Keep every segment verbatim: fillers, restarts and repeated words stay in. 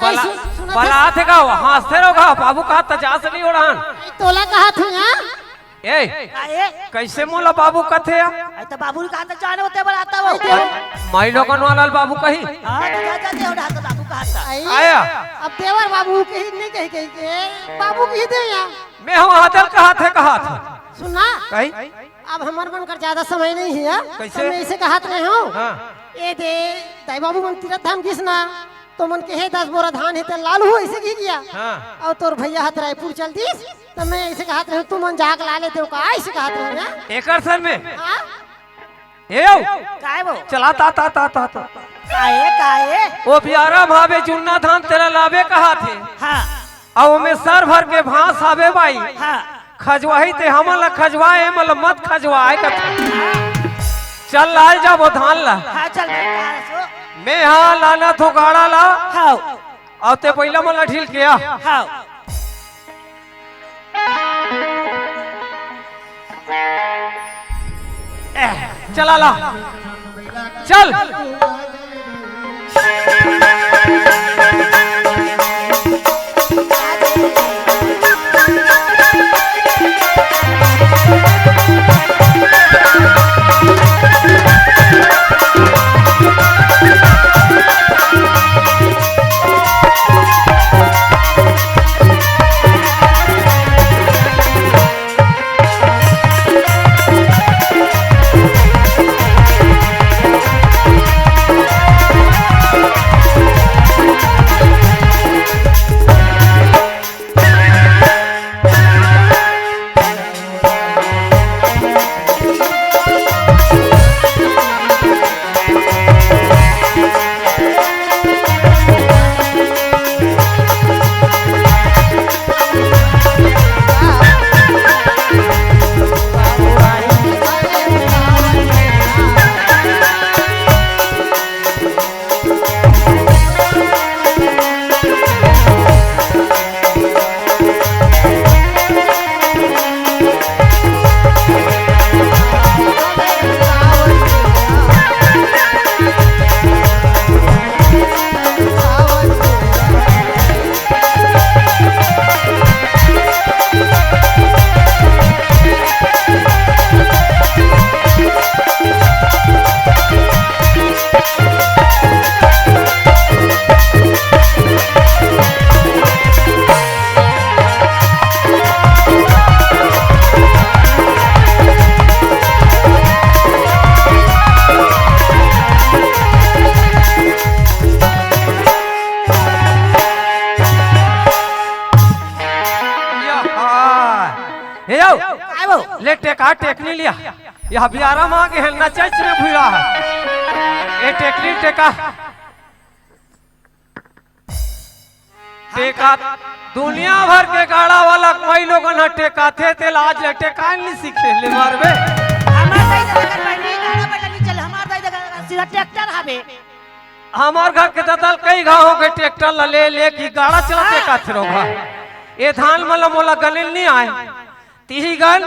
बला-, सुन, सुनत बलात हे का? हाँसथे रहो का? बाबू कहत त जास नहीं हो रहन। तोला कहत हूँ, हाँ? ए, का ए? कैसे मोला बाबू कथे या? अरे त बाबू कहा त जाने होते बलाता वो। माई लोगन वाला बाबू कही? हाँ, तो जा, जा, दे, उड़ा, तो बाबू कहा था। आई, आया। अब देवर बाबू कही नहीं कही, कही के, बाबू कही दे या। मैं हम आदर कहत हे, कहत हे। सुना? कही? अब हमर मन कर ज्यादा समय नहीं हे, हाँ? कैसे? तो मैं इसे कहत रहे हूँ। हाँ। ए दे, दाई बाबू मन तीरथ धाम गिस ना, तो मन के हे दस बोरा धान हे, ते लालू हो, ऐसे की किया? हाँ। अउ तोर भैया हत रायपुर चल दिस, तो मैं ऐसे कहत रहे हूँ, तू मन जाके ला लेते हो का? ऐसे कहत रहे हूँ, हाँ? एकर सर में? हाँ? ए, आओ। काय वो? चला, ता, ता, ता, ता, ता। काहे, काहे? वो बियारा भावे जुन्ना धान तेला लावे कहत हे। हाँ। अउ ओमे सर भर के भांस हावे बाई। हाँ। खजवाही ते हमन ला खजवाए, एमन ला मत खजवाए कथे। चल लाय जाबो धान ला। हाँ, चल, चल, कहाँ सो? मैं हाँ लानत हों गाड़ा ला। हाँ। अउ ते पहिला मन ला ढील के आ। हाँ। चला ला। चल। या, हाँ। हे आओ। काय वो? ले टेका, टेकनी लिया। यह बियारा माँ के हेलना चच में भुला हे। ए टेकनी टेका। टेका, दुनिया भर के गाड़ा वाला कोई लोगन ह टेकाथे, ते लाज ले टेका नहीं सीखे, ले मारबे। हमार दाई ददा कर बहिनी गाड़ा वाला नहीं चल, हमार दाई ददा कर सीधा ट्रैक्टर हवे। हमार घर के ददा ल कई घाव हो गए ट्रैक्टर ला ले, ले की गाड़ा चला हाँ। टेकाथे रहो घर। ए धान मन ला मोला गने ल नहीं आए। तिही गन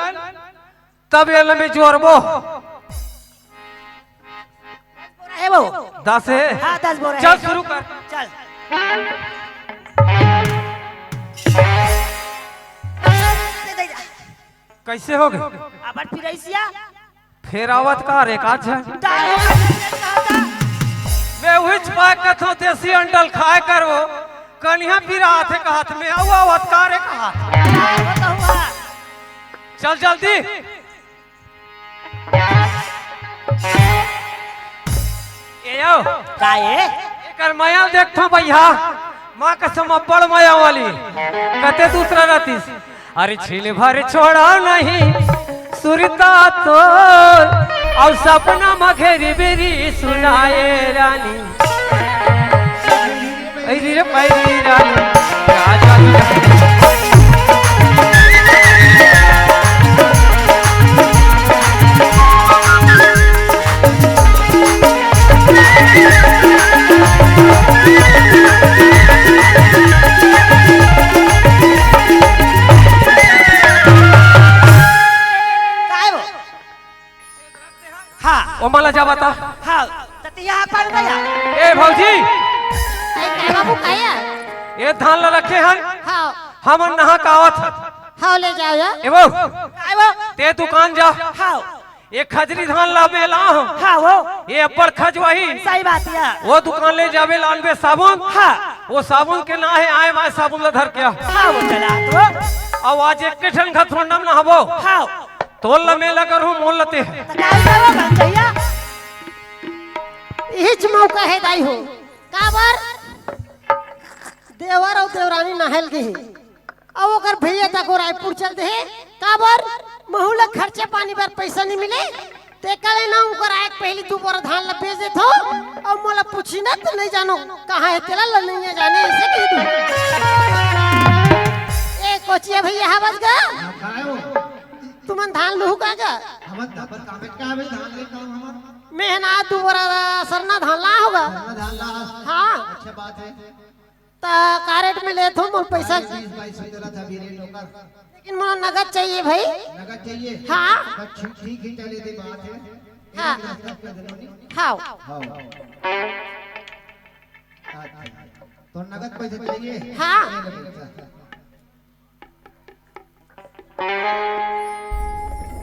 तब ये लम्बे जोरबो। है वो? दस है? हाँ, दस बोरा चल, है। शुरू कर। चल। दे, दे, दे। कैसे हो गए? अबर फिर ऐसिया? फेरावत का रे, का झ? डाल हो गया, कहा था। मैं उहिच पाए कथो देसी अंडल खाए करवो, कनिहा पिरात हे कहत में, अउ आवत का रे कहत। डाल हो तो हुआ। चल जल्दी। ए आओ। का ए? एकर मया ल देखथव भैया, माँ कसम अब्बड़ मया वाली। कते दूसरा रहतीस। अरे छीन भर छोड़ा नहीं सुरता तोर, अउ सपना म घेरी बेरी सुनाए रानी। ऐरी रे पैरी रानी, राजा ओ मला जा बता। हाँ, त तिहा पर गया। ए भौजी, ए, काय बाबू, काय हे? ए धान ला रखे हन, हाँ। हमन नहा के आवत हन। हाँ, ले जाओ या। ए वो, काय वो? ते दुकान जा। हाँ। ए खजरी धान लाबे ला हो। हाँ वो। ए अब्बड़ खजवाही। सही बात हे। वो दुकान ले जाबे, लानबे साबुन। हाँ। वो साबुन के ना हे, आय माय साबुन ला धर के आ। हाँ वो चला तो। अउ आज एक ठन खथरोंडा म नहाबो। हाँ। तोल ला मेला करहूँ, मोल ला ते। त काय करबो गंजैया? इहीच मौका हे दाई हो। काबर? देवर अउ देवरानी नहाय ल गे हे। अउ ओकर भैया तको रायपुर चल दे हे। काबर? महू ला खर्चा पानी बर पइसा नइ मिले। तेकर ले ना ओकर आय के पहिली दू बोरा धान ला बेच देथों। अउ मोला पूछही ना त नइ जानों कहाँ हे तेला, ल नइ जाने अइसे कहि दूँ। ए कोचिया भैया हवस गा? हाँ, काय हो? तुमन धान लुहू का गा? हमन त अपन कामेच का हवे, धान ले काम हमर। मेंह ना दू बोरा सरना धान लाय हों गा। सरना धान ला? हाँ। अच्छा बात हे। त का रेट में लेथो मोर पइसा? बीस बाईस सौ चलत हे अभी रेट ओकर। लेकिन मोला नगद चाहिए भाई। नगद चाहिए? हाँ। त ठीक, ठीक ही चले दे बात हे। हाँ। एक दस कर देना नहीं। हाँ। हाँ। अच्छा। तो नगद पइसा चाहिए? हाँ। ये ले पइसा।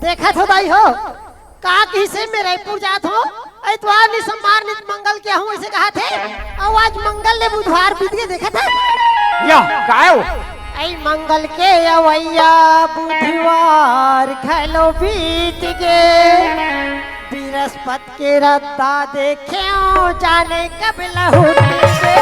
देखत हो दाई हो, का किसे में रायपुर जात हों, अइ इतवार नि सोमवार नि मंगल के आहूँ अइसे कहत हे, अउ आज मंगल ले बुधवार बीत गे देखत हे। या, काय हो? अइ मंगल के अवइया बुधवार घलो बीत गे, बिरस्पत के रद्दा देखेंव, जाने कब लहुटिबे।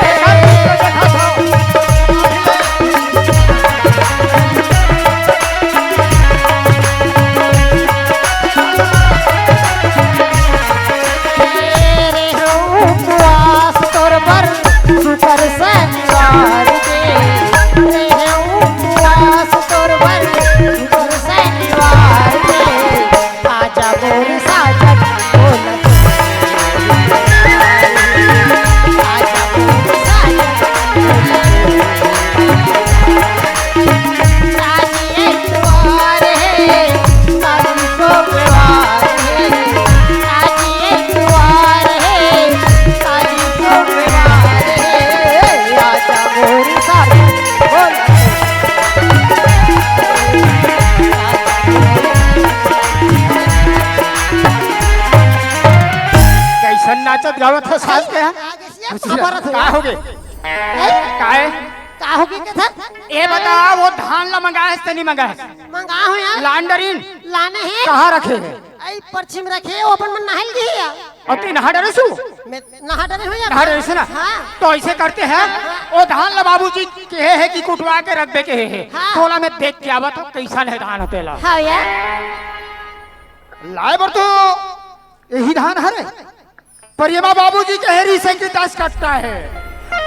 रे हो उपवास तोर बर, सुकर शनिवार के। रे हो उपवास तोर बर, सुकर शनिवार के। आजा मोर साजन बोल। आजा मोर साजन बोल। आज एतवार हे, काली को व्यवहार हे। आज एतवार हे, काली को व्यवहार हे। आजा मोर साजन बोल। कइसन नाचत गावत हे सास के? आगे से ये कुछ खबर का हो गे? हैं? काय? का हो गे कथा? ए बता, वो धान ला मंगाय हस त नइ मंगाय हस? मंगाय हों यार। लान डरिन? लाने हे। कहाँ रखे हे? अइ परछी म रखे हे, ओ अपन मन नहाय ल गे हे यार। अउ तैं नहा डरेस? मैं नहा डरे हों यार। नहा डरेस ना? हाँ। तो अइसे करते हैं, हाँ। ओ धान ला बाबूजी कहे हे कि कुटवा के रखबे कहे हे। हाँ। तोला मैं देख के आवत हों, कइसन हे धान तेला। हाँ यार। लाय बर तो एही धान हरे। पर एमा बाबूजी कहे रिहिसे कि दस कट्टा हे।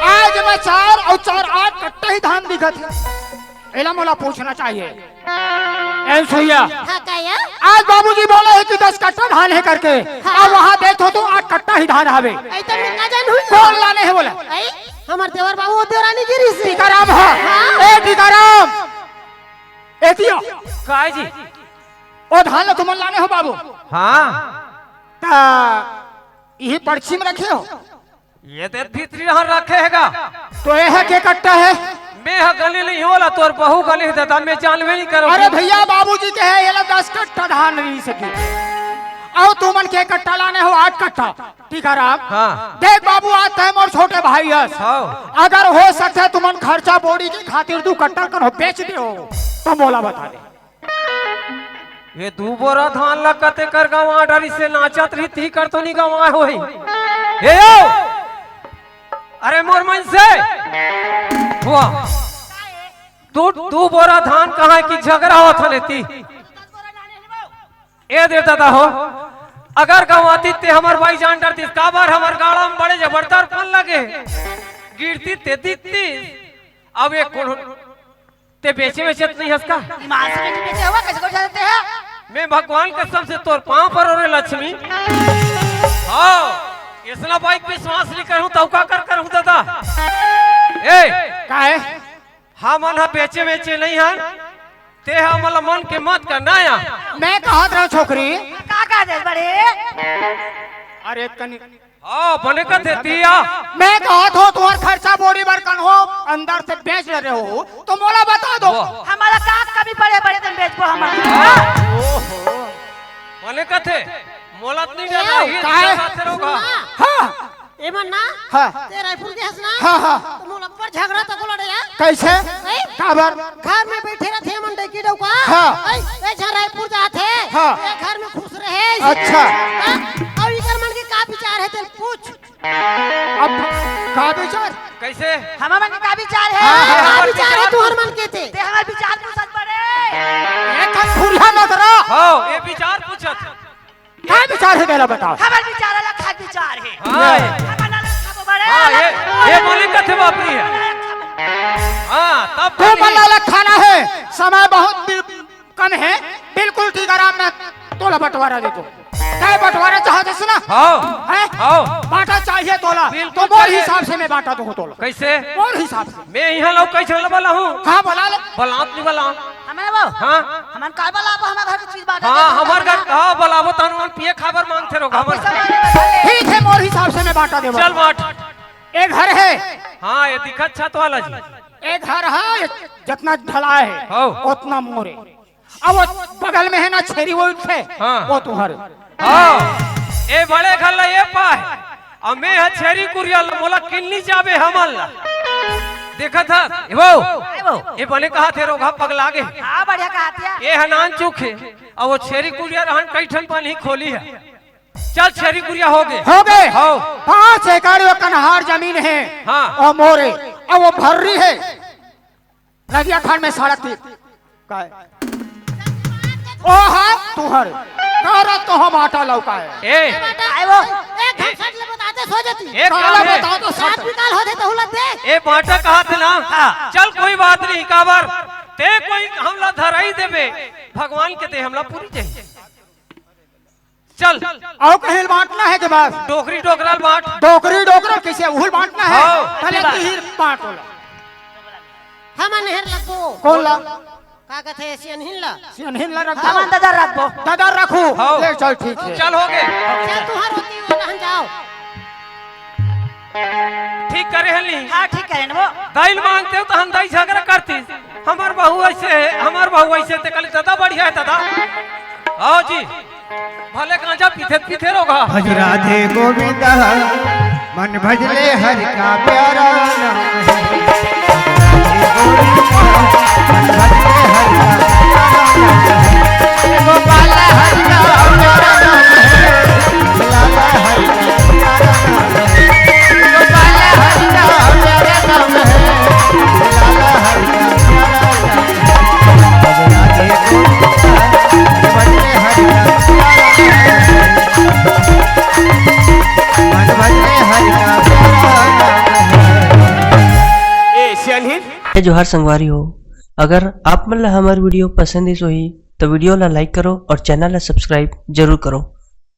आज एमा चार अउ चार आठ कट्टा ही धान दिखत हे। एला मोला पूछना चाहिए। ए सुइया। हाँ, का या? आज बाबूजी बोले हे कि दस कट्टा धान हे करके। हाँ। अउ वहाँ देखथों त आठ कट्टा ही धान हवे। अइ त मैं का जानहूँ। कोन लाने हे बोला? अइ, हमर देवर बाबू अउ देवरानी गे रिहिसे। टीकाराम ह। हाँ। ए टीकाराम। एती आ। काय जी? ओ धान ला तुमन लाने हो बाबू? हाँ। त इही परछी म रखे हो? ये ते भीतरी डहर रखे हे गा। त एह के कट्टा हे? मैं ह गने नइ हों ला, तोर बहू गने हे ददा, मैं जानबे नइ करों। अरे भइया, बाबूजी कहे एला दस कट्टा धान रिहिसे। अउ तुमन के कट्टा लाने हो? आठ कट्टा। टीकाराम, हाँ। देख बाबू, आज तैं मोर छोटे भाई हस। हाँ। अगर हो सकथे तुमन खर्चा बोड़ी के खातिर दू कट्टा कनो बेच देहू त मोला बता दे। ये दू बोरा धान ला कते कर गंवा डरिसे, नाचत रिहिस तेकर तो नइ गंवाय होही। ए यो! अरे मोर मनसे! हुआ। दू, दू बोरा धान कहाँ हे कि झगरा होत हे एती? ए दे ददा हो, अगर गंवातिस ते हमर बाई जान डरतिस, काबर हमर गाड़ा म बड़े जबरदस्त पन लगे। गिरतिस ते दिखतिस। अब एक कोन ते बेचे बेचत नइ हस का? ईमान से बेचे, बेचे हुआ कैसे को जाते हैं? मैं भगवान कसम से तोर पाँव परों रे लक्ष्मी। हाँ, अइसना बाई के विश्वास नइ करहूँ, त अउ का कर करहूँ ददा? ए, काय? हमन ह बेचे बेचे नइ हन, ते ह हमला मन के मत कर ना या। मैं कहत रहूं छोकरी, का का दे बड़े? अरे कनी हाँ, बने कथे तिया। मैं कहत हो, तुम्हार खर्चा बोरी बर कन्हो अंदर से बेच रहे हो, तो मोला बता दो। वाह। हमारा का कमी पड़े, बड़े दिन बेचबो हम। हाँ। ओहो। बने कथे, मोला तो नहीं ए, डर रही, काहे? बात करो का? सुना। हाँ। एमन ना, हाँ। ते रायपुर के हस ना? हाँ, हाँ। तो मोला ऊपर झगड़ा तको लड़े यार। कैसे? ए? काबर? घर में बैठे रहते एमन डैकी डौका। हाँ। ए, ए झन रायपुर जात हे। हाँ। ए घर में खुश रहे। अच्छा। हाँ? अब इकर मन के का विचार हे, तेल पूछ। अब का विचार? कैसे? हमर मन के का विचार हे? हाँ, हाँ, का हमर विचार हे विचार तुहर मन के ते? ते हमर विचार पूछत बड़े। एक ठन फुरिया नजरा। हाँ, ये विचार पूछत। का विचार हे, तेला बताओ। हमर विचार अलग, खाक विचार हे। हाँ। हमर अलग खाबो बड़े, हाँ, अलग ये, खाबो। ये बोली कथे बापरी हे। हाँ, तब तू बोली। मन ला अलग खाना हे, समय बहुत बि-, कम हे, बिल्कुल ठीक आराम में तोला बंटवारा दे दूँ। काय बंटवारा चाहत हस ना? हाँ। हैं? हाँ। बांटा चाहिए तोला। बिल्कुल तो मोर चाहिए। हिसाब से मैं बांटा दूँ तोला। कैसे? मोर हिसाब से। मैं इहाँ ला कैसे ला बोला हूँ? हाँ, बोला ले। बोला, नहीं बोला। हमन वो? हाँ। हमन काय बोलाबो, हमर घर के चीज बांटे हाँ, के हमर घर, हाँ, बोलाबो, तहन मन पिए खाबर मांगथे रहो, हमर पैसा मांगे बर भले। ठीक हे, मोर हिसाब से मैं बांटा देबो। चल बांट। ए घर हे। हाँ, ये दिखत छत वाला जी। ए घर हे, जतना ढला हे, हाँ। ओतना मोर हे। अब वो बगल में हे ना छेरी, वो उठे, हाँ। वो तुम्हारे। हाँ, ए बड़े घर ला ये पाय। अब मैं ह छेरी कुरिया ला, मोला किन्नी जाबे हमन ला। देखत हस? ए वो। ए वो। ए बने कहाथे रोगहा पगला गे। हाँ, बढ़िया कहाथे। ए ह नानचुक हे। अब वो छेरी कुरिया रहन कई ठन पानी खोली हे। चल छेरी कुरिया हो गे। हो गे। हो। पाँच एकड़ वो कन्हार जमीन हे। हाँ। अउ मोर हे। अब वो भर्री हे। नदिया खान में सड़क थी। काय? ओ हा, तुहर। करत तो हम आटा लौकाए। ए। काय वो? एक घंटा ले बताते सो जाती। एक काला काम हे। बताओ तो सच। रात निकाल हो जाते हुलत दे। ए बांटा कहाथे ना। हाँ। चल कोई बात नहीं, काबर। ते कोई हमला धराई देबे। भगवान के ते हमला पूरी जाही। चल। अउ कहीं बांटना हे के बस? डोकरी डोकरा ल बांट। डोकरी डोकरा कइसे उहू ल बांटना हे? हाँ। पहले तिही ल बांट ओला। हमन हेर लगबो। कोन ला? का कथे सियनहिन ला? सियनहिन ला रख दो। हमन ददा रखबो। ददा रखू। हाँ। ले चल ठीक हे। चल हो गे। चल तुहर होती वो रहन जाओ। ठीक करे हली। हाँ, ठीक करे न वो। दाई ल मांगते हो तो हम दाई झगड़ा करती। हमर बहू ऐसे हे, हमर बहू ऐसे ते कहली, "दादा बढ़िया हे दादा।" आओ जी, भले गांजा पीथे पीथे रोगहा। भज राधे गोविंद, मन भजले हरि का प्यारा नाम है। गोविंद, मन भजले हरि का प्यारा नाम है। गोपाल हरि का प्यारा नाम है। लाला हरि का प्यारा नाम है। ए, सियानहीन। जय जोहार संगवारी हो, अगर आप मन ला हमर video पसंद आइस होही, तो video ला like करो और channel ला subscribe जरूर करो।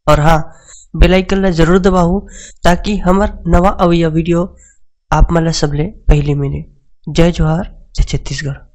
और हाँ, bell icon ला जरूर दबाओ, ताकि हमर नवा अवइया video आप मन ला सबले पहली मिले। जय जोहार, जय छत्तीसगढ़।